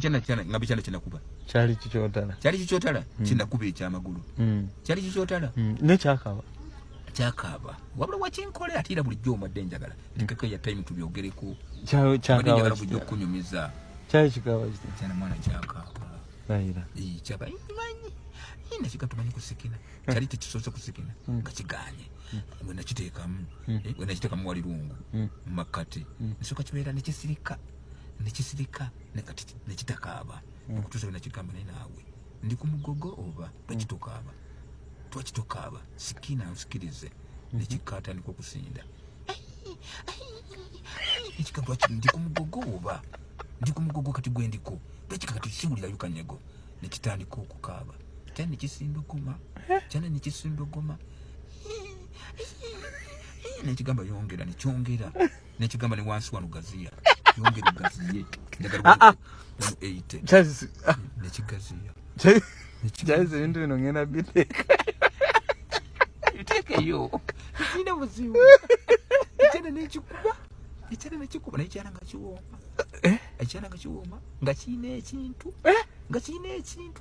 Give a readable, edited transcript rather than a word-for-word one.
Ekyana kyana nga bikyana kyenakuba. Kyali kikyotala. Kyali kikyotala. Kyenakuba ekyamagulu. Kyali kikyotala. Ne kyakaaba. Kyakaaba. Wabula wakinkole ate era bulijjo omadde njagala. Ntekeko ya time tubyogereko. Kyakaaba. Njagala bulijjo okunyumiza. Kyali kikaaba kitya? Kyana mwana kyakaaba. Layira. Eh, kyaba manyi. Ina kikatumanyi kusikina. Kyali tekisoose kusikina. Nga kiganye. Bwe nakiteekamu. Bwe nakiteekamu wali lungu. Mu makkati. Nsooka kibeera ne kisirika. Ne kisirika ne kati ne kitakaaba. Okutuusa bwe nakigamba naye naawe. Ndi ku mugogo oba lwaki tokaaba? Lwaki tokaaba? Sikina nsikirize. Ne kikatandika okusinda. Ekika lwaki ndi ku mugogo oba? Ndi ku mugogo kati gwe ndiko. Lwaki kati siwulirayo kanyego? Ne kitandika okukaaba. Kyana ne kisindogoma. Kyana ne kisindogoma. Nekigamba yongera nekyongera nekigamba ne wansi wano gaziya yongera gaziye njagala 180 nekigaziya. Charles, ebintu bino ngenda biteeka. Biteekeyo, kirina buzibu. Ekyana nekikuba, ekyana nekikuba naye kyana nga kiwooma, ekyana nga kiwooma nga kirina ekintu, nga kirina ekintu.